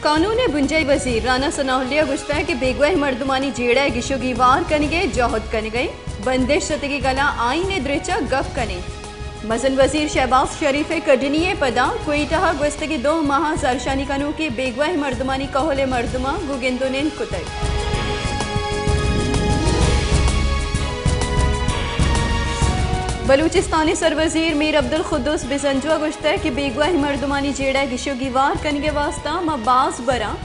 قانون ءِ بنجاہی وزیر رانا ثناء اللہ ءَ گوشتگ کہ بیگواہ مردمانی جیڑہ ءِ گیش ءُ گیوار کنگ ءِ جہد کنگ ءَ ایں، بندش شتگیں گلاں آئین ءِ درچ ءَ گپ کن ایں۔ مزن وزیر شہباز شریف ءِ کڈنی ءِ پدا کوئٹہ ءَ گوستگیں دو ماہ ءَ زہرشانی کنوکیں بیگواہ مردمانی کہول ءِ مردماں گوں گند ءُ نند کتگ۔ بلوچستان ءِ سروزیر میر عبدالقدوس بزنجو ءَ گوشتگ کہ بیگواہ مردمانی جیڑہ ءِ گیش ءُ گیوار کنگ ءِ واستہ ما باز براں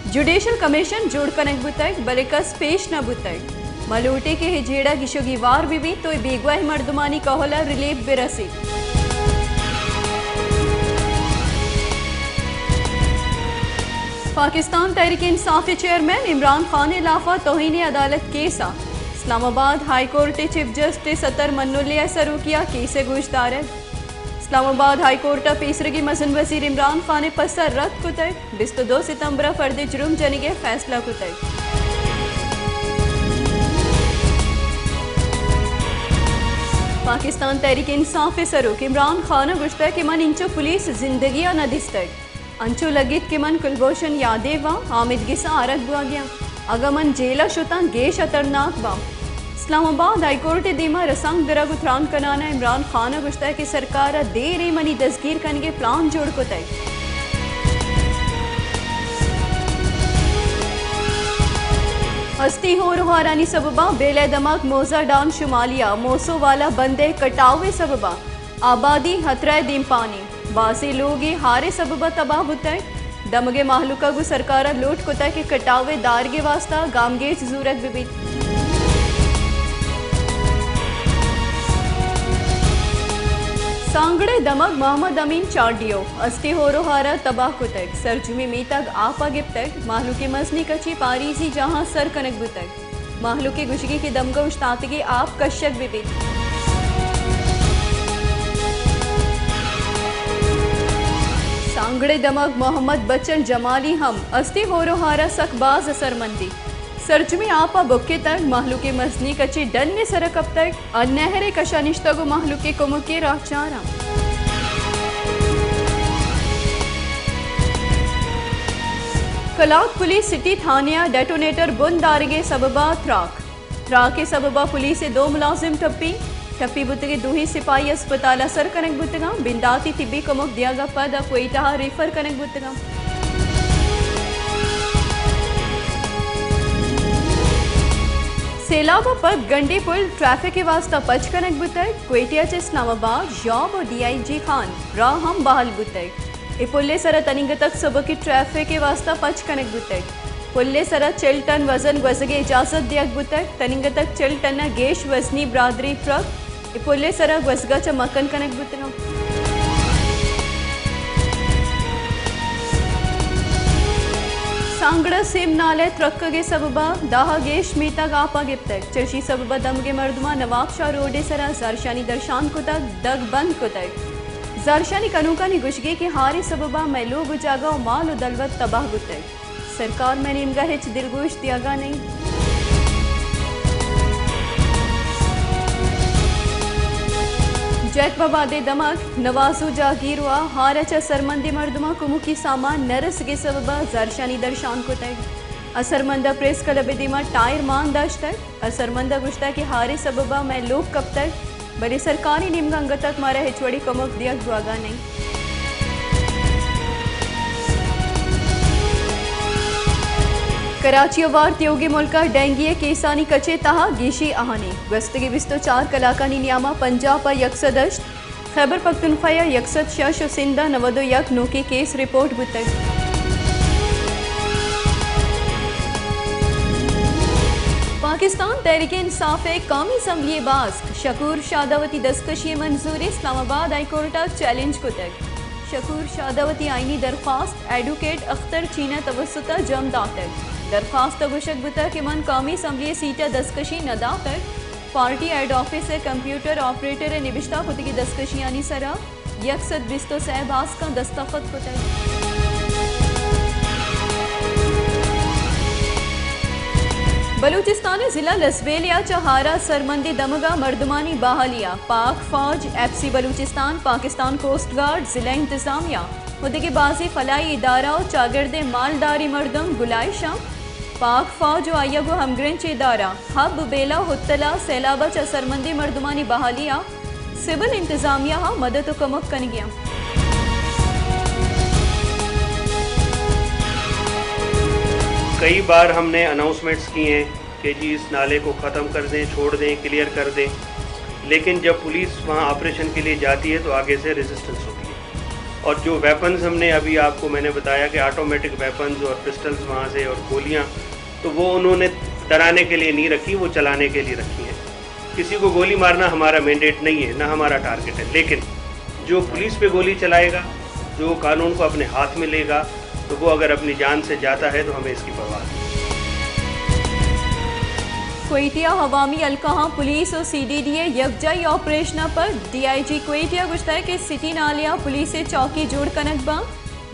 جوڈیشل کمیشن جوڑ کنگ بوتگ، بلے کس پیش نہ بوتگ۔ ما لوٹیں کہ اے جیڑہ گیش ءُ گیوار بہ بیت ءُ اے بیگواہ مردمانی کہول ءَ ریلیف بہ رسیت۔ پاکستان تحریک انصاف ءِ چیئرمین عمران خان ءِ لاف ءَ توہین عدالت کیس ءَ اسلام آباد ہائی کورٹ ءِ چیف جسٹس اطہر منولے ءِ سروکی ءَ کیس ءِ گوشدارگ۔ اسلام آباد ہائی کورٹ ءَ پیسریگیں مزن وزیر عمران خان ءِ پس ءَ رد کتگ۔ بیست ءُ دو ستمبر ءَ فرد ءِ جرم جنگ ءِ فیصلہ کتگ۔ پاکستان تحریک انصاف ءِ سروک عمران خان ءَ گوشتگ کہ من انچو پولیس زندگی ءَ نہ دیستگ۔ انچو لگیت کہ من کلبھوشن یادیو آں، حامد گس ءَ آرگ بوگی آں۔ اگاں من جیل ءَ شتاں، گیش ہترناک باں۔ اسلام آباد ہائی کورٹ ءِ دیما رسانکدراں گوں تران کنان ءَ عمران خان ءَ گوشتگ کہ سرکار ءَ دیریں منی دزگیر کنگ ءِ پلان جوڑ کتگ۔ ہستی ہور ءُ ہارانی سبب ءَ بیلہ دمگ موزہ ڈان شمالی ءَ موسو والا بند ءِ کٹاؤ ءِ سبب ءَ آبادی ہترہ ءِ دیمپانی، بازیں لوگے ہار ءِ سبب ءَ تباہ بوتگ۔ دمگ ءِ مہلوک ءَ گوں سرکار ءَ لوٹ کتگ کہ کٹاؤ ءِ دارگ ءِ واستہ گامگیج زورگ بہ بیت۔ سانگڑ ءِ دمگ محمد امین چاڈیو ہستی ہور ءُ ہار ءَ تباہ کتگ۔ سرجمیں میتگ آپ ءَ گپتگ، مہلوک ءِ مزنیں کچے پاریزی جاہاں سر کنگ بوتگ۔ مہلوک ءِ گوشگ ایں کہ دمگ ءَ اوشتاتگیں آپ کشگ بہ بیت۔ سانگڑ ءِ دمگ محمد بچل جمالی ہم ہستی ہور ءُ ہار ءَ سک باز اثرمندی۔ سرجمیں آپ ءَ بکتگ، مہلوک ءِ مزنیں کچے ڈن ءِ سر ءَ کپتگ۔ ءُ نہر ءِ کش ءَ نشتگ ءُ مہلوک ءِ کمک ءِ راہ چاراں۔ کلات پولیس سٹی تھانے ءَ ڈیٹونیٹر بن دارگ ءِ سبب ءَ تراک۔ تراک ءِ سبب ءَ پولیس ءِ دو ملازم ٹپی۔ ٹپی بوتگیں دوہیں سپاہی ہسپتال ءَ سر کنگ بوتگاں۔ بنداتی طبی کمک دیگ ءَ پد آ کوئٹہ ءَ ریفر کنگ بوتگاں۔ سیلاب ءَ پد گنڈی پل ٹریفک ءِ واستہ پچ کنگ بوتگ۔ کوئٹہ ءَ چہ اسلام آباد، ژوب ءُ ڈی آئی جی خان راہ ہم بحال بوتگ۔ اے پل ءِ سرا تنیگتک سبکیں ٹریفک ءِ واستہ پچ کنگ بوتگ۔ پل ءِ سرا چل ٹن وزن گوزگ ءِ اجازت دیگ بوتگ۔ تنیگتک چل ٹن ءَ گیش وزنی برادری ٹرک اے پل ءِ سرا گوزگ ءَ چہ مکن کنگ بوتگ انت۔ سانگڑ ءَ سیم نالہ ءِ ترکگ ءِ سبب ءَ دہ ءَ گیش میتگ آپ ءَ گپتگ۔ چرشی سبب ءَ دمگ ءِ مردماں نواب شاہ روڈ ءِ سرا زہرشانی درشان کتگ، دگ بند کتگ۔ زہرشانی کنوکانی گوشگ ایں کہ ہار ءِ سبب ءَ مئے لوگ ءُ جاگہ ءُ مال ءُ دلوت تباہ بوتگ۔ سرکار مئے نیمگ ءَ ہچ دلگوش دیگ ءَ نہ انت۔ جیکب آباد ءِ دمگ نوازو جاگیر ءَ ہار ءَ چہ اثرمندیں مردماں کمکی سامان نہ رسگ ءِ سبب ءَ زہرشانی درشان کتگ۔ اثرمند ءَ پریس کلب ءِ دیما ٹائر مان داشتگ۔ اثرمند ءَ گوشتگ کہ ہار ءِ سبب ءَ مئے لوگ کپتگ، بلے سرکار ءِ نیمگ ءَ انگت تک مارا ہچ وڑیں کمک دیگ بوگ ءَ نہ انت۔ کراچی ءَ وار تیوگیں ملک ءَ ڈینگی ءِ کیسانی کچ ءِ تہا گیشی آھانی۔ گوستگیں بیست ءُ چار کلاکانی نیام ءَ پنجاپ ءَ یک سد ہشت، خیبر پختونخوا ءَ یک سد شش ءُ سندھ ءَ نود ءُ یک نوکیں کیس رپورٹ بوتگ۔ پاکستان تحریک انصاف ءِ قومی اسمبلی ءِ باسک شکور شاہ ءَ وتی دزکشی ءِ منظوری، اسلام آباد ہائی کورٹ ءَ چیلنج کتگ۔ شکور شاہ ءَ وتی آئینی درخواست ایڈووکیٹ اختر چین ءِ توسط ءَ جم داتگ۔ درخواست ءَ گوشگ بوتگ کہ من قومی اسمبلی ءِ سیٹ ءَ دزکشی نہ داتگ۔ پارٹی ہیڈ آفس ءِ کمپیوٹر آپریٹر ءِ نبشتہ کتگیں دزکشیانی سرا یک سد بیست ءُ سئے باسکاں دستخط کتگ۔ بلوچستان ءِ ضلع لسبیلیا چہ ہارا سرمندی دمگا مردمانی بحالی ءَ پاک فوج، F C Balochistan, Pakistan coast guard, ضلع انتظامیہ و دگہ بازیں فلاحی ادارہ و چاگردیں مالداری مردم گلائیشاں۔ پاک فوج و آئی ءَ گوں ہمگرنچ ادارہ حب، بیلہ، ہتل ءَ سیلاب ءَ چہ سرمندی مردمانی بحالی ءَ سول انتظامیہ ءَ مدد و کمک کنگی انت۔ کئی بار ہم نے اناؤنسمنٹس کی ہیں کہ جی اس نالے کو ختم کر دیں، چھوڑ دیں، کلیئر کر دیں، لیکن جب پولیس وہاں آپریشن کے لیے جاتی ہے تو آگے سے ریزسٹنس ہوتی ہے۔ اور جو ویپنز ہم نے ابھی آپ کو میں نے بتایا کہ آٹومیٹک ویپنز اور پسٹلز وہاں سے اور گولیاں، تو وہ انہوں نے ڈرانے کے لیے نہیں رکھی، وہ چلانے کے لیے رکھی ہیں۔ کسی کو گولی مارنا ہمارا مینڈیٹ نہیں ہے، نہ ہمارا ٹارگٹ ہے، لیکن جو پولیس پہ گولی چلائے گا، جو قانون کو اپنے ہاتھ میں لے گا، تو وہ اگر اپنی جان سے جاتا ہے تو ہمیں اس کی پرواہ نہیں۔ کوئٹہ ءَ عوامی حلقہاں پولیس و سی ڈی ڈی ءِ یکجائی آپریشن ءَ پد ڈی آئی جی کوئٹہ ءَ گوشتگ کہ سٹی نالے ءَ پولیس ءِ چوکی جوڑ کنگ باں،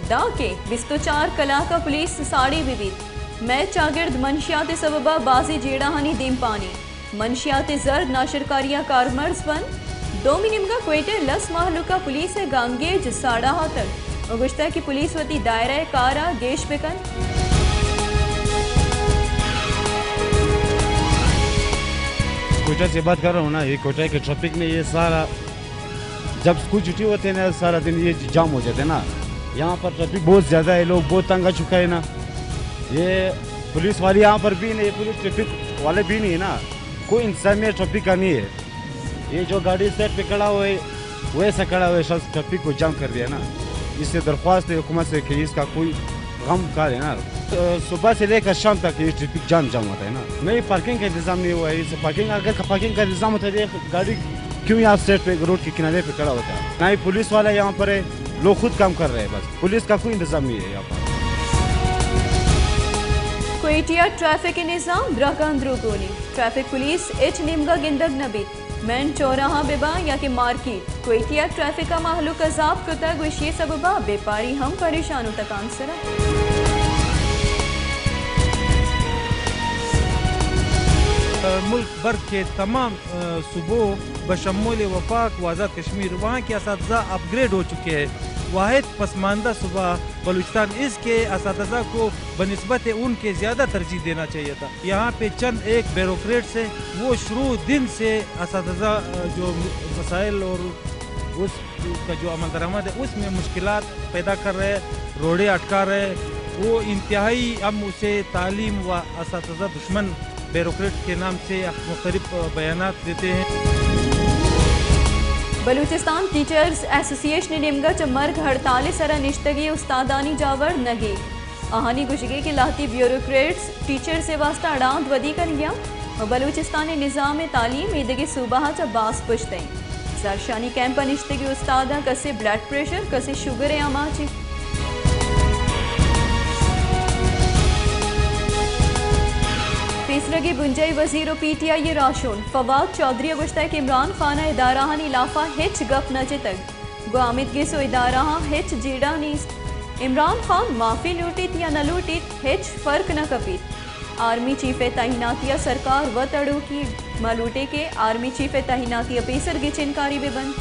دانکہ بیست و چار کلاک ءَ پولیس ساڑی بہ بیت۔ مئے چاگرد منشیات ءِ سبب ءَ بازیں جیڑہانی دیمپانی۔ منشیات ءِ زرد ناشرکاری ءَ کارمرز بنت۔ دومی نیمگ ءَ کوئٹہ ءِ لس مہلوک ءَ پولیس ءِ گنگیج ساڑا آتگ و گوشتگ کہ پولیس وتی دائرہ ءِ کار ءَ گیش بہ کنت۔ کوئٹہ سے بات کر رہا ہوں نا، یہ کوئٹہ کے ٹریفک میں یہ سارا جب اسکول چھٹی ہوتے ہیں نا، سارا دن یہ جام ہو جاتے ہیں نا۔ یہاں پر ٹریفک بہت زیادہ ہے، لوگ بہت تنگ آ چکا ہے نا۔ یہ پولیس والے یہاں پر بھی نہیں، پولیس ٹریفک والے بھی نہیں ہے نا، کوئی انتظامیہ ٹریفک کا نہیں ہے۔ یہ جو گاڑی سائڈ پہ کھڑا ہوا ہے، ویسا کھڑا ہوا ہے، سب ٹریفک کو جام کر دیا نا۔ اس سے درخواست ہے حکومت سے کہ اس کا کوئی غم کا ہے نا۔ صبح سے لے کر شام تک یہ ٹریفک جام جام ہوتا ہے نا۔ نہیں، پارکنگ کا انتظام نہیں ہوا ہے۔ اس پارکنگ، اگر پارکنگ کا انتظام ہوتا ہے، تو یہ گاڑی کیوں یہاں سائڈ پہ روڈ کے کنارے پہ کھڑا ہوتا ہے؟ نہ ہی پولیس والا یہاں پر ہے، لوگ خود کام کر رہے ہیں بس۔ پولیس کا کوئی انتظام نہیں ہے یہاں پر۔ کوئٹہ ءِ ٹریفک ءِ نظام درہکاں دروگونی۔ ٹریفک پولیس ہچ نیمگا گندگ نہ بیت۔ مین چوراہاں بہ باں یا کہ مارکیٹ، کوئٹہ ءَ ٹریفک ءَ مہلوک عذاب کتگ، گوشی سبب ءَ بیپاری ہم پریشان و تکانسر ءَ۔ ملک بھر کے تمام، آ، صوبوں بشمول وفاق و آزاد کشمیر، وہاں کے اساتذہ اپ گریڈ ہو چکے ہیں۔ واحد پسماندہ صوبہ بلوچستان اس کے اساتذہ کو بنسبت ان کے زیادہ ترجیح دینا چاہیے تھا۔ یہاں پہ چند ایک بیوروکریٹس ہیں، وہ شروع دن سے اساتذہ، آ، جو مسائل اور اس کا جو عمل درآمد ہے، اس میں مشکلات پیدا کر رہے ہیں، روڑے اٹکا رہے ہیں۔ وہ انتہائی، ہم اسے تعلیم و اساتذہ دشمن بیوروکریٹ کے نام سے مختلف بیانات دیتے ہیں۔ بلوچستان ٹیچرز ایسوسی ایشن ءِ نیمگا چہ مرگ ہڑتال ءِ سرا نشتگیں استادانی جاور نگیگ۔ آہانی گوشگے کہ لہتی بیوروکریٹس ٹیچرز ءِ واستہ اڑاند ودی کنگیاں و بلوچستان ءِ نظام تعلیم ایدگہ صوبہ ءَ چہ باز پشت ایں۔ زہرشانی کیمپ ءَ نشتگیں استاداں کسے بلڈ پریشر، کسے شوگر ءِ آماچ ایں۔ پیسرگی بنجاہی وزیر و پی ٹی آئی ءِ راہشون فواد چوہدری ءَ گوشتگ کہ عمران خان ءَ ادارہانی لافا ہچ گپ نہ جتگ۔ گوں آمیدگس و ادارہاں ہچ جیڑہ نیست۔ عمران خان معافی لوٹیت یا نہ لوٹیت، ہچ فرق نہ کپیت۔ آرمی چیف ءِ تعیناتی ءَ سرکار وت اڑوکی۔ ما لوٹیں کہ آرمی چیف ءِ تعیناتی ءَ پیسر گچینکاری بہ بنت۔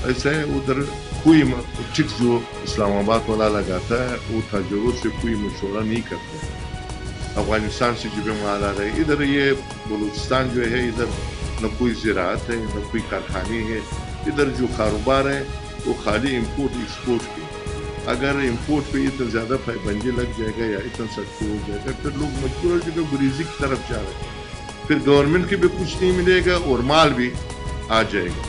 ایسا ہے، ادھر کوئی م-، ٹھیک جو اسلام آباد والا لگاتا ہے، وہ تھا جو اس سے کوئی مشورہ نہیں کرتا ہے۔ افغانستان سے جو بیمار آ رہے، ادھر یہ بلوچستان جو ہے، ادھر نہ کوئی زراعت ہے، نہ کوئی کارخانے ہیں۔ ادھر جو کاروبار ہے، وہ خالی امپورٹ ایکسپورٹ کے۔ اگر امپورٹ پہ اتنا زیادہ پابندی لگ جائے گا یا اتنا سختی ہو جائے گا، پھر لوگ مجبور ہو جائے گا، گریزی کی طرف جا رہے ہیں۔ پھر گورنمنٹ کی بھی کچھ نہیں ملے گا اور مال بھی آ جائے گا۔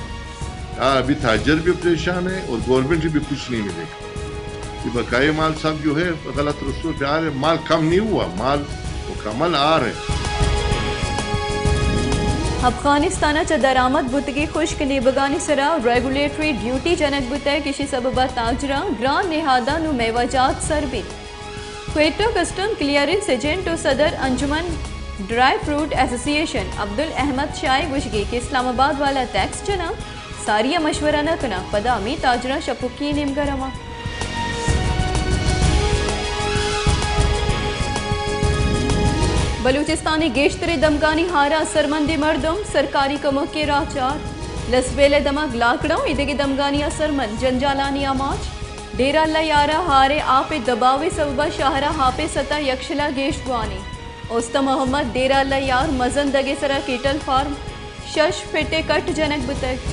ہاں، ابھی تاجر بھی پریشان ہے اور گورنمنٹ بھی کچھ نہیں ملے گا۔ یہ بقایا مال سب جو ہے غلط رستوں پہ آ رہے ہیں، مال کم نہیں ہوا، مال مکمل آ رہے ہیں۔ افغانستان ءَ چہ درآمد بوتگیں خشک نیبگانی سرا ریگولیٹری ڈیوٹی جنگ بوتگ، ایشی سبب ءَ تاجراں گران نہاداں نوں میوہ جات سر بیت۔ کوئٹہ کسٹم کلیئرنس ایجنٹ و صدر انجمن ڈرائی فروٹ ایسوسی ایشن عبدالاحمد شاہ ءِ گوشگے کہ اسلام آباد والا ٹیکس جناں، ساری ءَ مشورہ نہ کناں، پدا ہمے تاجراں شپکی ءِ نیمگا رواں۔ بلوچستان ءِ گیشتریں دمگانی ہار ءَ اثرمندیں مردم، سرکاری کمک ءِ راہ چار۔ لسبیل ءِ دمگ لاک ڈاؤن، ایدگہ دمگانی اثرمند، جنجالانی آماچ۔ ڈیرہ اللہ یار ءَ ہار ءِ آپ ءِ دباؤ ءِ سبب ءَ شہر ءَ آپ ءِ سطح یکشل ءَ گیش بوانی۔ اوستہ محمد ڈیرہ اللہ یار مزن دگ ءِ سرا کیٹل فارم شش فٹ ءِ کٹ جنگ بوتگ۔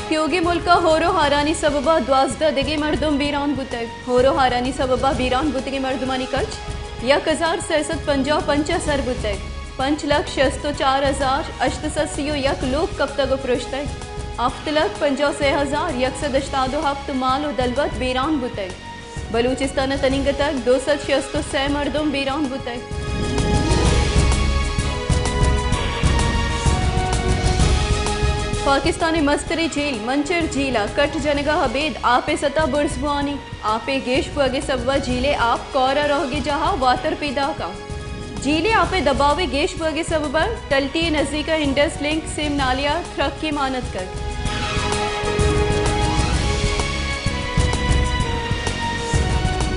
پیوگی ملک ءَ ہور ءُ ہارانی سبب ءَ دوازدہ دگہ مردم بیران بوتگ۔ ہور ءُ ہارانی سبب ءَ بیران بوتگیں مردمانی کچ یک ہزار سئے سد پنجاہ ءُ پنچ ءَ سر بوتگ۔ پنچ لکھ شست ءُ چار ہزار ہشت سد سی ءُ یک لوگ کپتگ ءُ پرشتگ۔ ہفت لکھ پنجاہ ءُ سئے ہزار یک سد ہشتاد ءُ ہپت مال ءُ دلوت بیران بوتگ۔ بلوچستان ءَ تنیگتگ دو سد شست ءُ سئے مردم بیران بوتگ۔ پاکستان ءِ مستریں جھیل منچر جھیل ءَ کٹ جنگ ءَ ابید آپ ءِ سطح برز بوانی۔ آپ ءِ گیش بوگ ءِ سبب ءَ جھیل ءِ آپ کور ءَ روگ ءِ جاہ ءَ واتر پیداک اَنت۔ جھیل ءِ آپ ءِ دباؤ ءِ گیش بوگ ءِ سبب ءَ ٹلٹی ءِ نزیک ءَ انڈس لنک سیم نالے ءَ ترکی مان اتکگ۔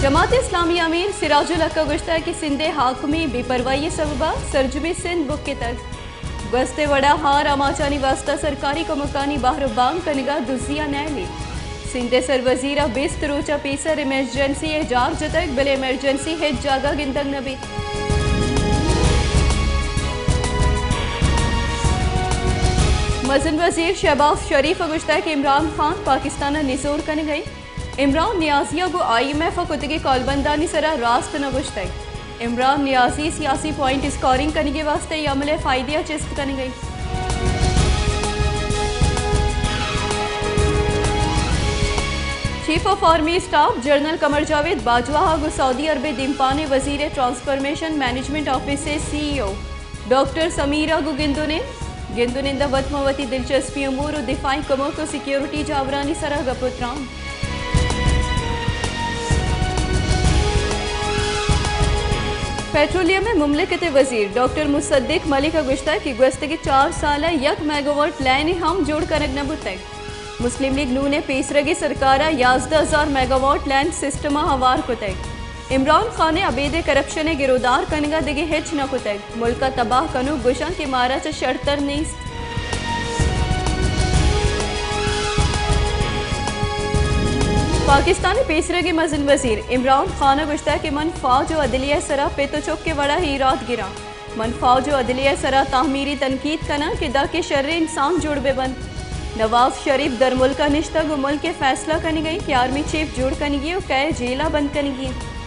جماعت اسلامی ءِ امیر سراج الحق ءَ گوشتگ کہ سندھ ءِ حاکمیں بے پرواہی ءِ سبب ءَ سرجمیں سندھ بکتگ۔ گوست ءِ وڑ ءَ ہار آماچانی واستہ سرکاری کمکانی بہر ءُ بانگ کنگ ءَ دزی ءَ نئیلیت۔ سندھ ءِ سروزیر ءَ بیست روچ ءَ پیسر ایمرجنسی ءِ جار جتگ، بلے ایمرجنسی ہچ جاگہ گندگ نہ بیت۔ مزن وزیر شہباز شریف ءَ گوشتگ کہ عمران خان پاکستان ءَ نزور کنگ ءَ انت۔ عمران نیازی ءَ گوں آئی ایم ایف ءَ کتگیں کالبندانی سرا راست نہ گوشتگ۔ عمران نیازی سیاسی پوائنٹ اسکورنگ کنگ ءِ واستہ اے عمل ءِ فائدہ ءَ چست کنگ ءَ انت۔ Chief of army staff general Qamar Javed Bajwa ءَ گوں سعودی عرب ءِ دیمپان ءِ وزیر ءِ ٹرانسفارمیشن مینجمنٹ آفس ءِ C E O doctor Samir ءَ گوں گند ءُ نند۔ گند ءُ نند ءَ وت ماں وتی دلچسپی امور ءُ دفاعی کمک ءُ سیکیورٹی جاورانی سرا گپ ءُ تران۔ پیٹرولیم ءِ مملکت ءِ وزیر ڈاکٹر مصدق ملک ءَ گوشتگ کہ گوستگیں چار سال ءَ یک میگاواٹ لین ہم جوڑ کنگ نہ بوتگ۔ مسلم لیگ نون ءِ پیسرگیں سرکار ءَ یازدہ ہزار میگاواٹ لین سسٹم ءَ ہوار کتگ۔ عمران خان ءِ ابید ءِ کرپشن ءِ گرودار کنگ ءَ دگہ ہچ نہ کتگ۔ ملک ءَ تباہ کنوک گوشاں کہ مارا چہ شرتر نیست۔ پاکستان ءِ پیسرگیں مزن وزیر عمران خان ءَ گوشتگ کہ من فوج ءُ عدلیہ ءِ سرا پت ءُ چک ءِ وڑا ایراد گراں۔ من فوج ءُ عدلیہ ءِ سرا تحمیری تنقید کناں کہ داں کہ شریں انسان جوڑ بہ بنت۔ نواز شریف درملک ءَ نشتگ ءُ ملک ءِ فیصلہ کنگ ءَ انت کہ آرمی چیف جوڑ کنگی ءُ کئے جیل ءَ بند کنگی انت۔